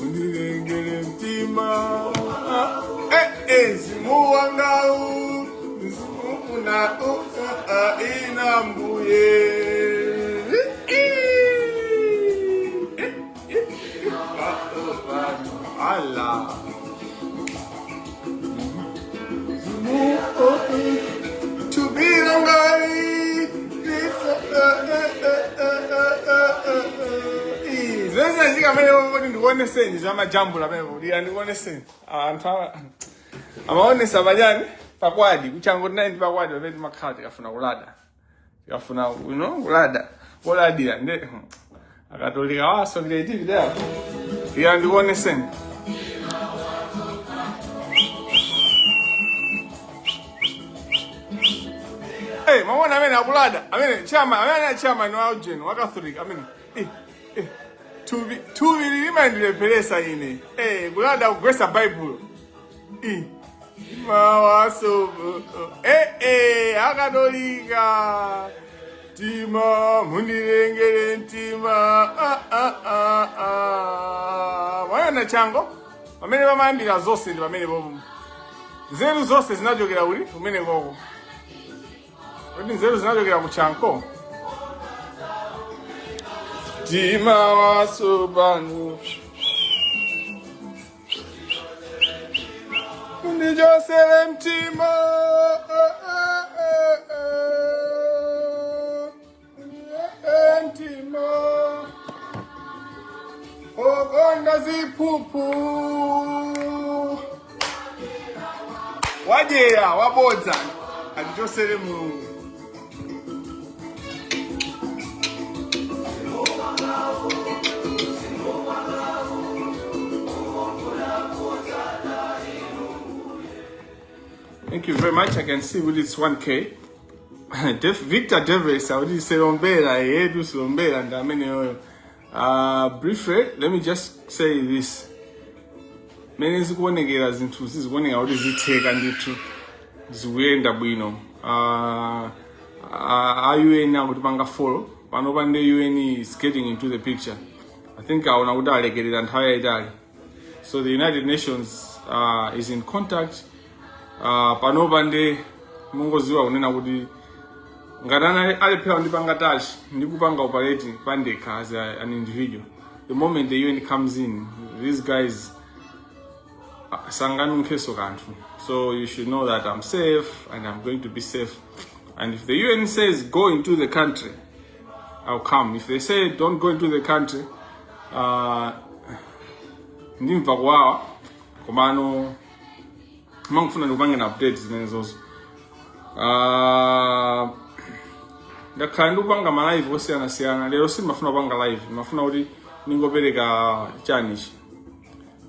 Mundilengere mtima. Ah, eh, eh, mzimu wangawu ufuna inu Ambuye. Allah. Thupi langali. Zimene amene kuti ndikuoneseni zamajambula pamene kuti andikuoneseni anthu amaonesa pachani pakwadi kuchango tinali ndi pakwadi pamene timakhala tikafuna kulada tikafuna you know kulada koladira nde akatolika waso creativity yapo iya ndikuoneseni. Hey, mwaona amene akulada amene chairman amene ali chairman wa ujeni wa Catholic amene eh, eh, thupi thupi limandilepheresa ine eh, kulada kugwesa Baibulo eh, mawaso eh, eh, akatolika mtima mundilengere mtima ah, ah, ah, ah. Mwaona chango pamene pamayambira zonse ndi pamene popo nzeru zonse zinachokera kuti kumene koko kodi nzeru zinachokera ku chanko mtima watsopano mundichosere mtima mtima okonda ziphuphu wadyera wabodza atichosere mulungu. Thank you very much. I can see with it's 1K. Victor Davis, akuti Silombera, yetu Silombera ndi ameneyoyo. Briefly, let me just say this. Mene zikuonekera zinthu zikuoneka kuti zitheka ndithu zikuyenda bwino. A UN akutipanga follow panopa ndi UN is getting into the picture. I think aona kuti alekerera nthawi yayitali. So the United Nations is in contact. Panopa ndi mungoziwa kunena kuti ngati alephera kundipanga touch ndi kupanga operate pandekha as an individual, the moment the UN comes in, these guys sanganunkheso kanthu. So you should know that I'm safe and I'm going to be safe, and if the UN says go into the country, I'll come. If they say don't go into the country, ndimva kuwawa komano mangofuna ndikupangeni update zimenezozo. Ndakhala ndikupanga ma live osiyanasiyana. Lero sindimafuna kupanga live, ndimafuna kuti ningopereka chanichi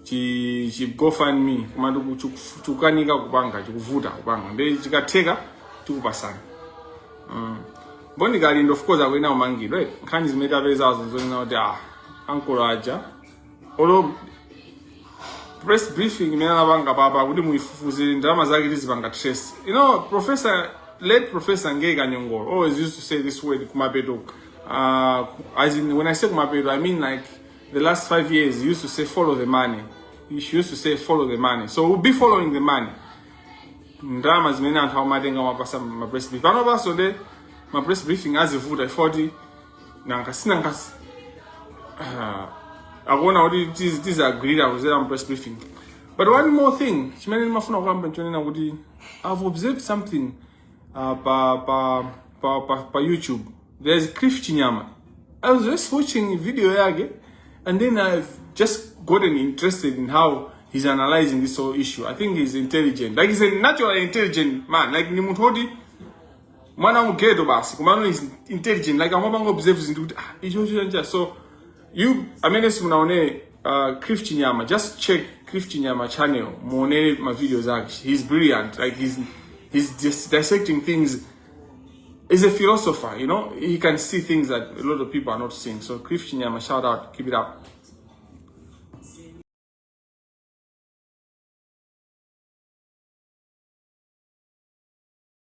chi chi GoFundMe koma chikukanika kupanga, chikuvuta kupanga, ndi chikatheka tikupasani. Bon Kalindo of course akuyenera kumangidwa right? Nkhani zimene tapezazo nzonena kuti ah ankolo aja olo press briefing imene anapanga papa kuti muifufuze ndalama zake tizipanga trace. Professor, late Professor Ngei Kanyongolo always used to say this word, kumapeto. As in, when I say kumapeto, I mean like the last 5 years, he used to say follow the money. He used to say follow the money. So we'll be following the money, ndalama zimene anthu amatenga mapasa ma press briefing. Pano paso nde ma press briefing azivuta ifoti nankasi nankasi akuona kuti tizagwirira kuzera mu press briefing. But one more thing chimene ndimafuna kukamba nchonena kuti I've observed something pa YouTube. There's Cliff Chinyama. I was just watching video yake and then I've just gotten interested in how he's analyzing this whole issue. I think he's intelligent, like he's a naturally intelligent man, like ni munthu woti mwana wa ghetto basi komano is intelligent, like amapanga observe zinthu kuti ah icho chanja. So you amene simunaone Cliff Chinyama, just check Cliff Chinyama channel, muone ma videos ake. He's brilliant, like he's just dissecting things. He's a philosopher. He can see things that a lot of people are not seeing. So Cliff Chinyama, shout out, keep it up.